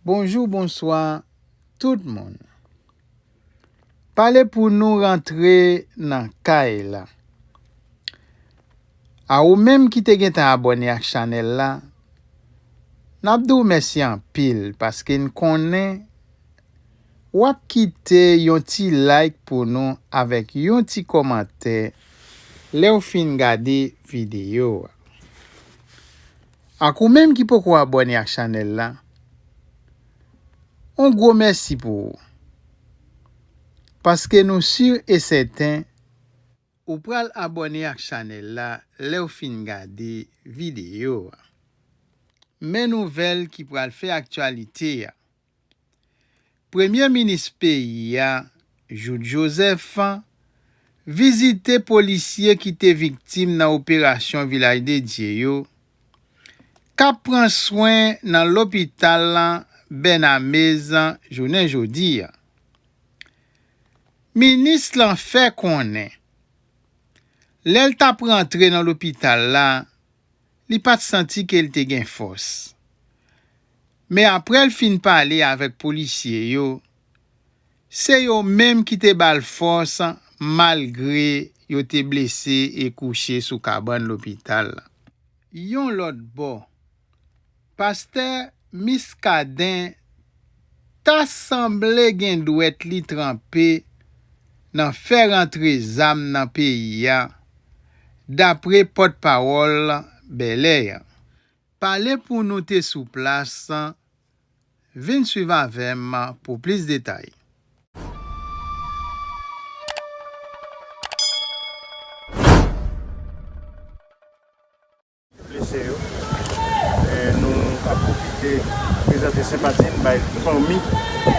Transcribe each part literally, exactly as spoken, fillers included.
Bonjou, bonswa, tout moun. Pale pou nou rantre nan kay la. A ou menm ki te gentan abòne ak chanèl la, n ap di w mèsi anpil paske n konnen w ap kite yon ti like pou nou avèk yon ti kòmantè lè w fin gade videyo a. Ak ou menm ki poko abòne ak chanèl la, on gwo mèsi pou ou. Paske nou si e sèten ou pral abòne ak chanèl la lè w fin gade videyo a. Men nouvèl ki pral fè aktyalite a. Premye minis peyi a, Jouthe Joseph, vizite polisye ki te viktim nan operasyon Vilaj de Dye yo, k ap pran swen nan lopital Bènamez jounen jodi a. Minis lan fè konnen, lè l t ap rantre nan lopital la, li pa t santi ke l te gen fòs. Men apre l fin pale avèk polisye yo, se yo menm ki te ba l fòs malgre yo te blese e kouche sou kabann lopital la. Yon lòt bò, pastè Muscadin ta sanble gen dwèt li tranpe nan fè rantre zam nan peyi a, dapre pòtpawòl Bèlè a. Pale pou nou te sou plas, vin swiv avè m pou plis detay. Blese yo. E nou ap pwofite prezante senpati n bay fanmi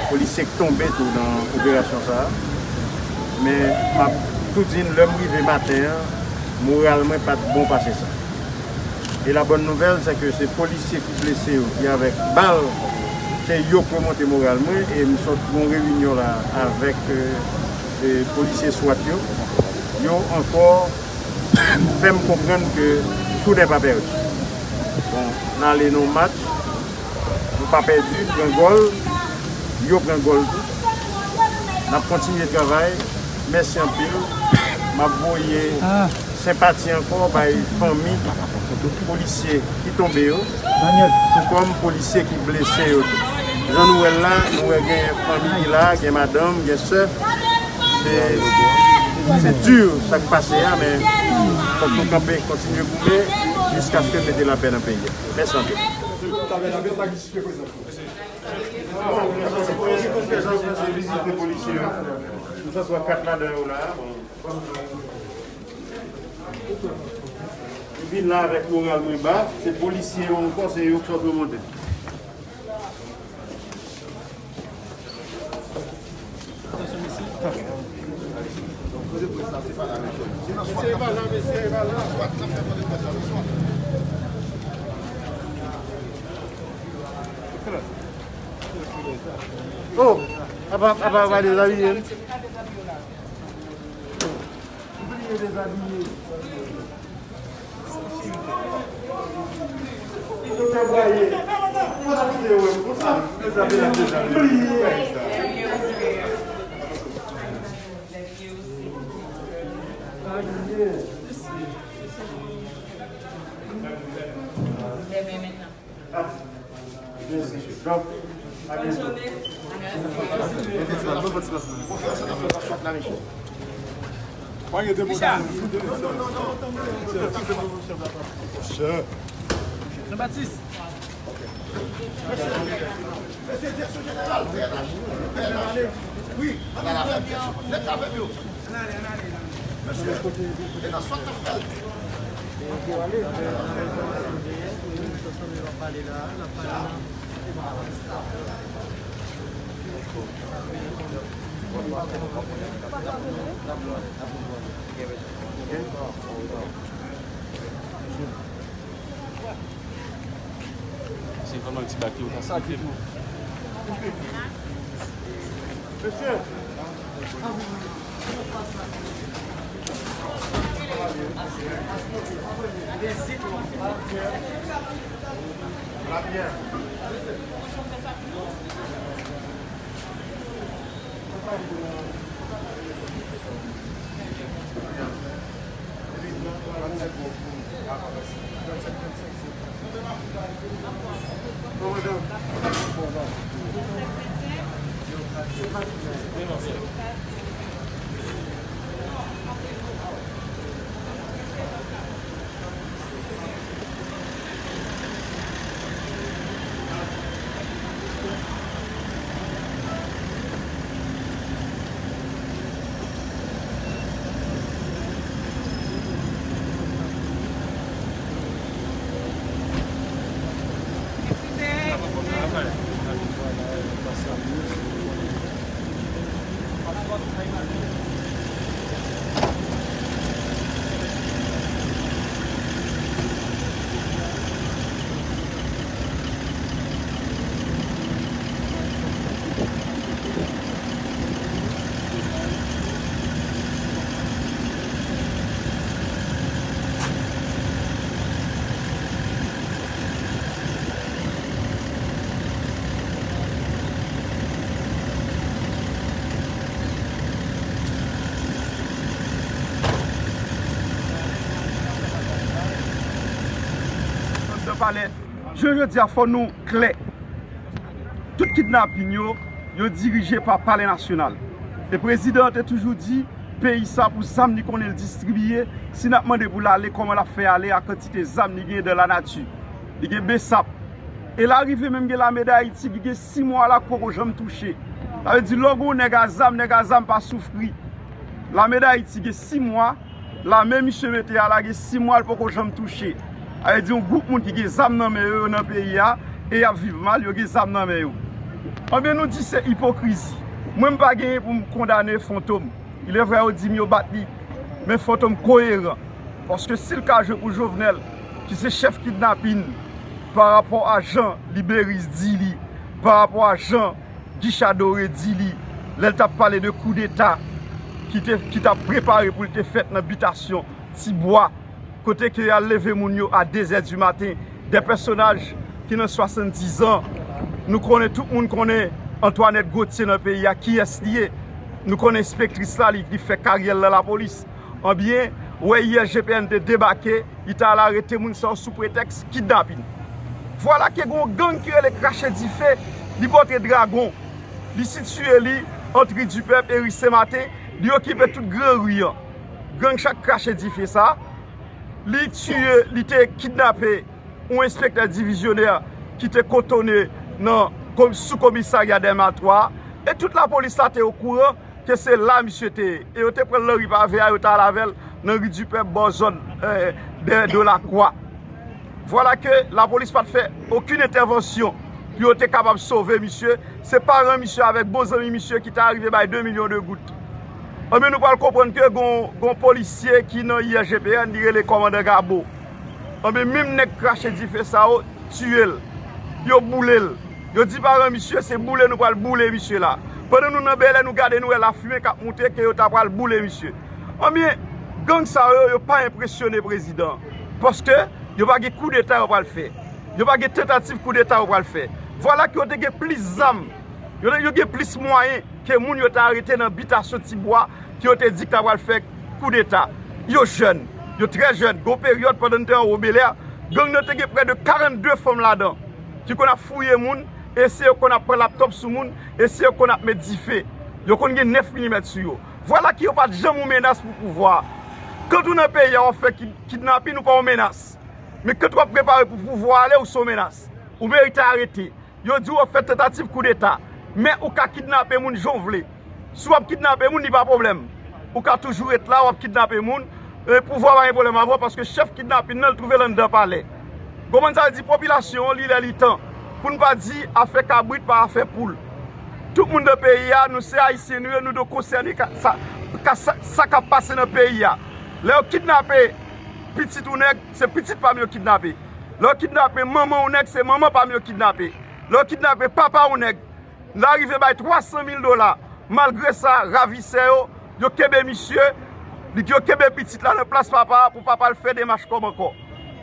polisye k tonbe tou nan operasyon sa a. Men m ap tou di n, lè m rive maten an, moral mwen pa t bon pase sa. E la bòn nouvèl, se ke se polisye ki blese yo, ki avèk bal, se yo k remonte moral mwen, e m sot gon reyinyon la avèk, e, e, polisye swat yo. Yo ankò fè m konprann ke tou nèpa pèdi. Bon, n ale nan yon match, nou pa pèdi, pran gòl, yo pran gòl tou. N ap kontinye travay. Mèsi anpil. M ap voye senpati ankò bay fanmi polisye ki tonbe yo, tou kòm polisye ki blese yo tou. Jan nou wè l la, nou wè gen fanmi ki la, gen madanm, gen sè. Se, se di sa k pase a, men fòk nou kanpe, kontinye goumen jiskaske n mete lapè nan peyi a. Mèsi anpil. Bon, se premye konfèsyon, se vizite polisye yo. Nou sot wè kat ladan yo la. Bon. Li vin la avèk moral mwen ba, se polisye yo ankò, se yo k sot remonte. Oh, apa, apa, apa dezabiye. Bliye dezabiye. Li te voye. Kote ki te wè m konsa? Dezabiye, dezabiye. Bliye. Demen mentnan. Jean-Baptiste. Mesye, direksyon jeneral, P N H. P N H, direksyon, nèg avè m yo. Mesye, P N H, sa w t ap fè l? Se vrèman ti bak yo ka sake tou. Mesye! Anndan palè, je, jodi a, fò nou klè. Tout kidnapin yo, yo dirije pa Palè Nasyonal. E prezidan an te toujou di, peyi sa pou zam li konnen l distribiye, si n ap mande pou l ale, kòman l ap fè ale a kantite zam li gen dan lanati. Li gen besap. E l arive menm gen Lame Dayiti ki gen sis mwa la k poko janm touche. Sa vle di, lè w gen yon nèg a zam, nèg a zam pa soufri. Lame Dayiti gen sis mwa, lame misye mete a la gen sis mwa, l poko janm touche. Sa vle di, yon gwoup moun ki gen zam nan men yo, yo nan peyi a, e y ap viv mal, yo gen zam nan men yo. Anben, nou di se ipokrizi. Mwen, m pa genyen pou m kondane Fantom. Il est vrai, yo di m yo bat li. Men Fantom koyeran. Paske si l ka jwe pou Jovenel, ki se chèf kidnapin, pa rapò a jan Liberis di li, pa rapò a jan Guichard Doré di li, lè l t ap pale de koudeta ki te, ki t ap prepare pou l te fèt nan bitasyon Tibwa, kote ke y al leve moun yo a de zè di maten, de pèsonaj ki nan swasanndizan. Nou konnen, tout moun konnen Antoinette Gauthier nan peyi a, kiyès li ye. Nou konnen enspektris la, li, li fè karyè l nan lapolis. Anbyen, w wè I G P N te debake, li t al arete moun sa yo sou pretèks kidnapin. Vwala ke gen yon gang ki rele Krache Dife, li pote dragon. Li sitiye li ant Ri di Pèp e Ri Sen Maten, li okipe tout gran ri an. Gang sa k Krache Dife sa, li tiye, li te kidnape yon enspektè divizyonè ki te kontone nan kom-, sou komisarya Dèlma twa, e tout lapolis la te okouran ke se la misye te ye. E yo te pran l nan ri pave a, yo t al avè l nan Ri di Pèp, bò zòn, eh, dèyè Delakwa. Vwala ke lapolis pa t fè okenn entèvansyon pou yo te kapab sove misye. Se paran misye avèk bon zanmi misye ki ta rive bay de milyon de goud. Anben, nou pral konprann ke gon, gon polisye ki nan I G P N, li rele kòmandan Gabo. Anben, menm nèg Krache Dife sa yo tiye l. Yo boule l. Yo di paran misye, se boule nou pral boule misye la. Pandan nou nan bèlè, nou gade, nou wè lafimen k ap moute, ke yo ta pral boule misye. Anbyen, gang sa yo, yo pa enpresyone prezidan. Paske yo pa gen koudeta yo pral fè. Yo pa gen tantativ koudeta yo pral fè. Vwala ke yo te gen plis zam. Yo, yo gen plis mwayen ke moun yo te arete nan bitasyon Tibwa ke yo te di k ta pral fè koudeta. Yo jèn. Yo trè jèn. Gon peryòd pandan n te anwo Belè, gang nan te gen prè de karannde fanm ladan ki konn ap fouye moun, e se yo konn ap pran laptòp sou moun, e se yo konn ap met dife. Yo konn gen nèf milimèt sou yo. Vwala ke yo pa t janm yon menas pou pouvwa a. Kan ou nan peyi a, w ap fè kid-, kidnapin, ou pa yon menas. Men kan w ap prepare pou pouvwa ale, ou se yon menas. Ou merite arete. Yo di w ap fè tantativ koudeta. Men ou ka kidnape moun jan w vle. Si w ap kidnape moun, li pa pwoblèm. Ou ka toujou ret la, w ap kidnape moun. E pouvwa pa gen pwoblèm avè w, paske chèf kidnapin nan, l twouve l anndan palè. Konprann sa vle di, popilasyon an, li lè li tan. Pou n pa di afè kabrit pa afè poul. Tout moun nan peyi a, nou se Ayisyen nou ye, nou dwe konsène ka, sa, ka, sa, sa k ap pase nan peyi a. Lè yo kidnape pitit yon nèg, se pitit pa m yo kidnape. Lè yo kidnape manman yon nèg, se manman pa m yo kidnape. Lè yo kidnape papa yon nèg, l arive bay twa san mil dola. Malgre sa, ravisè yo, yo kenbe misye, Li di yo kenbe pitit la nan plas papa a pou papa l fè demach kòb ankò.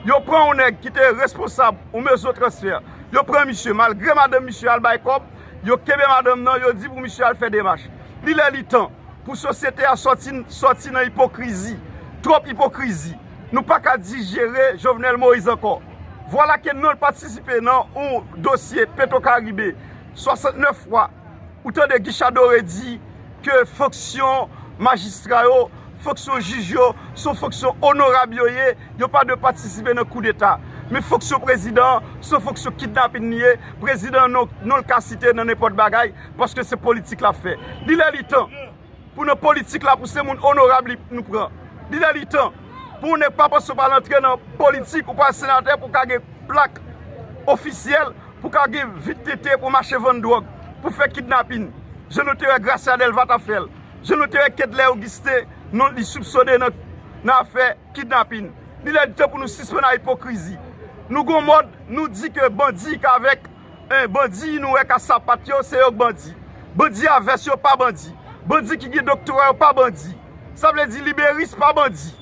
Yo pran yon nèg ki te responsab yon mezon transfè. Yo pran misye, malgre madanm misye al bay kòb, yo kenbe madanm nan, yo di pou misye al fè demach. Li lè li tan pou sosyete a sòti, sòti nan ipokrizi. Twòp ipokrizi. Nou pa ka dijere Jovenel Moïse ankò. Vwala ke non l patisipe nan yon dosye Petro Caribe swasantnèf fwa. Ou tande Guichard Doré di ke fonksyon majistra yo, fonksyon jij yo, se yon fonksyon onorab yo ye, yo pa dwe patisipe nan koudeta. Men fonksyon prezidan an, se yon fonksyon kidnapin li ye, prezidan an non, non l ka site nan nenpòt bagay, paske se politik l ap fè. Li lè li tan pou nan politik la, pou se moun onorab li nou pran. Li lè li tan pou yon nèg pa panse w pral antre nan politik, ou pral senatè pou w ka gen plak ofisyèl, pou w ka gen vit tete pou w mache vann dwòg, pou w fè kidnapin. Jan nou te wè Gracia Delva t ap fè l. Jan nou te wè Kedlè Augustin, non li soupsone nan, nan afè kidnapin. Li lè li tan pou nou sispann ak ipokrizi. Nou gon mòd, nou di ke bandi k avèk, en, bandi nou wè k a sapat yo, se yo k bandi. Bandi a vès yo pa bandi. Bandi ki gen doktora yo pa bandi. Sa vle di liberis pa bandi.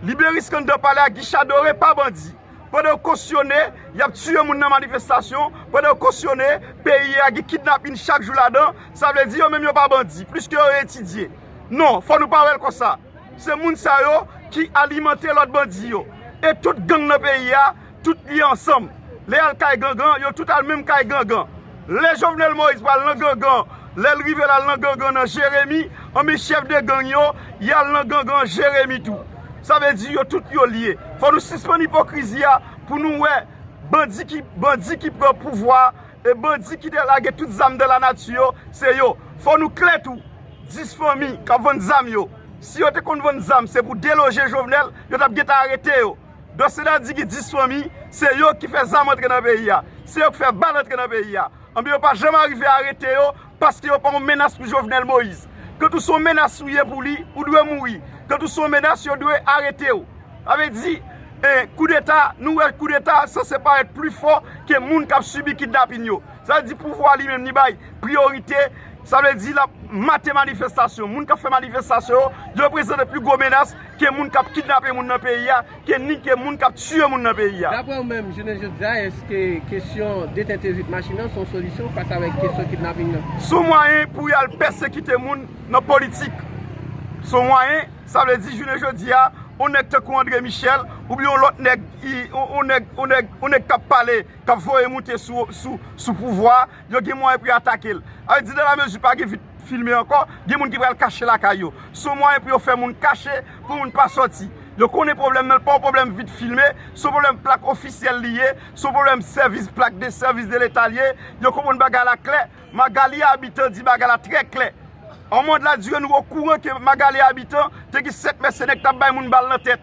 Liberis k anndan palè a, Guichard Doré pa bandi. Pandan yo kosyone, y ap tiye moun nan manifestasyon, pandan yo kosyone, peyi a gen kidnapin chak jou ladan, sa vle di yo menm yo pa bandi, pliske yo etidye. Non, fò nou pa wè l konsa. Se moun sa yo ki alimante lòt bandi yo. E tout gang nan peyi a, tout li ansanm. Lè y al kay gangan, yo tout al menm kay gangan. Lè Jovenel Moïse pral nan gangan, lè l rive l al nan gangan nan Jeremi, anben chèf de gang yo, y al nan gangan Jeremi tou. Sa vle di yo tout yo lye. Fò nou sispann ipokrizi a pou nou wè bandi ki, bandi ki pran pouvwa e bandi ki te lage tout zam dan lanati yo, se yo. Fò nou klè tou. Dis fanmi k ap vann zam yo, si yo te konn vann zam, se pou deloje Jovenel, yo t ap gentan arete yo. Dòsenadi gen dis fanmi, se yo ki fè zam antre nan peyi a. Se yo ki fè bal antre nan peyi a. Anben, yo pa janm arive arete yo, paske yo pa yon menas pou Jovenel Moïse. Kan ou se yon menas ou ye pou li, ou dwe mouri. Kan ou se yon menas, yo dwe arete w. Sa vle di, eh, koudeta, nou wè koudeta sanse parèt pli fò ke moun k ap sibi kidnapin yo. Sa vle di pouvwa li menm li bay priyorite, sa vle di l ap mate manifestasyon. Moun k ap fè manifestasyon yo, yo reprezante pli gwo menas ke moun k ap kidnape moun nan peyi a, ke ni ke moun k ap tiye moun nan peyi a. Daprè w menm, jounen jodi a, èske kesyon detente vit machin nan se yon solisyon fas avèk kesyon kidnaping nan? Se yon mwayen pou y al pèsekite moun nan politik. Se yon mwayen, sa vle di jounen jodi a, yon nèg tankou André Michel, oubyen yon lòt nèg, yon, yon nèg, yon nèg, yon nèg k ap pale, k ap voye moute sou, sou, sou pouvwa a, yo gen mwayen pou yo atake l. Sa vle di, dan la mezi pa gen vit filme ankò, gen moun ki pral kache lakay yo. Se yon mwayen pou yo fè moun kache, pou moun pa sòti. Yo konnen pwoblèm nan, l pa yon pwoblèm vit filme, se yon pwoblèm plak ofisyèl li ye, se yon pwoblèm sèvis, plak de sèvis de leta li ye, yo konprann bagay la klè. Magalie Habitant di bagay la trè klè. An mond la dire nou okouran ke Magalie Habitant te gen sèt mèsenè ki t ap bay moun bal nan tèt.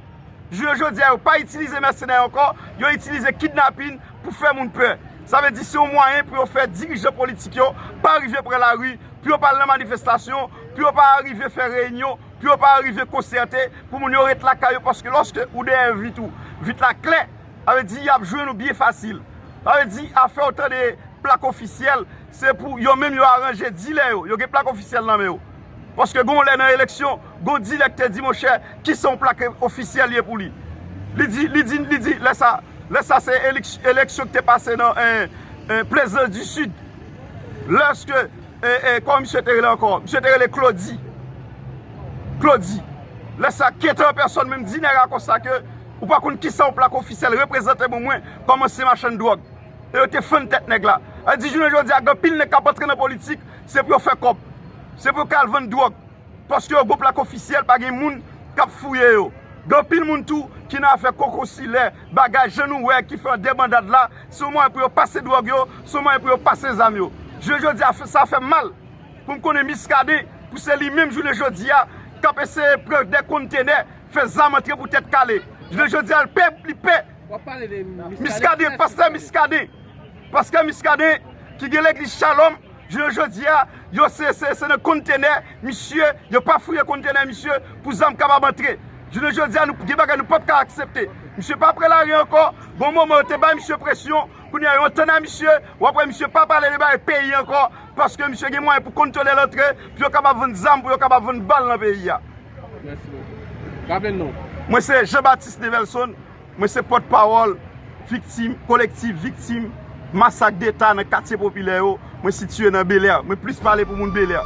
Jounen jodi a, yo pa itilize mèsenè ankò, yo itilize kidnapin pou fè moun pè. Sa vle di se yon mwayen pou yo fè dirijan politik yo pa rive pran lari, pou yo pa al nan manifestasyon, pou yo pa rive fè reyinyon, pou yo pa rive konsète, pou moun yo ret lakay yo, paske lòske ou dèyè vit ou, vit la klè, sa vle di y ap jwenn ou byen fasil. Sa vle di afè w tande plak ofisyèl, se pou yo menm yo aranje dilè yo, yo gen plak ofisyèl nan men yo. Paske gon lè nan eleksyon, gon dilè ki te di, monchè, kisa yon plak ofisyèl ye pou li? Li di, li di, li di, lè sa, lè sa se eleks-, eleksyon ki te pase nan, eh, eh, Plaisance du Sud. Lèske, eh, eh, kòman misye te rele ankò? Misye te rele Claudy. Claudy. Lè sa, Kentan an pèsòn menm di nèg la konsa ke ou pa konn kisa yon plak ofisyèl reprezante pou mwen kòm ansyen machann dwòg. E yo te fann tèt nèg la. Sa di jounen jodi a, gen anpil nèg k ap antre nan politik, se pou yo fè kòb. Se pou yo ka al vann dwòg. Paske yo gon plak ofisyèl, pa gen moun k ap fouye yo. Gen anpil moun tou ki nan afè kokonsilè, bagay jan nou wè ki fè an debandad la, se yon mwayen pou yo pase dwòg yo, se yon mwayen pou yo pase zam yo. Jounen jodi a, sa fè m mal pou m konnen Muscadin, pou se li menm jounen jodi a, k ap eseye pran de kontenè, fè zam antre pou tèt kale. Jounen jodi a, l pè, li pè. W ap pale de Muscadin, Muscadin, pastè Muscadin. Pastè Muscadin, ki gen legliz Shalom, jounen jodi a, yo se, se, se nan kontenè, misye, yo pa fouye kontenè, misye, pou zam kapab antre. Jounen jodi a, nou gen bagay nou p ap ka aksepte. Misye pa pran lari ankò, gon moman yo te bay misye presyon, kounye a yo antann a misye, w ap wè misye pa pale de bagay peyi ankò, paske misye gen mwayen pou kontwole lantre, pou yo kapab vann zam, pou yo kapab vann bal nan peyi a. Mèsi bokou. Raple n non. Mwen se Jean Baptiste Nevelson. Mwen se pòtpawòl viktim, kolektif viktim masak deta nan katye popilè yo. Mwen sitiye nan Belè. Mwen plis pale pou moun Belè.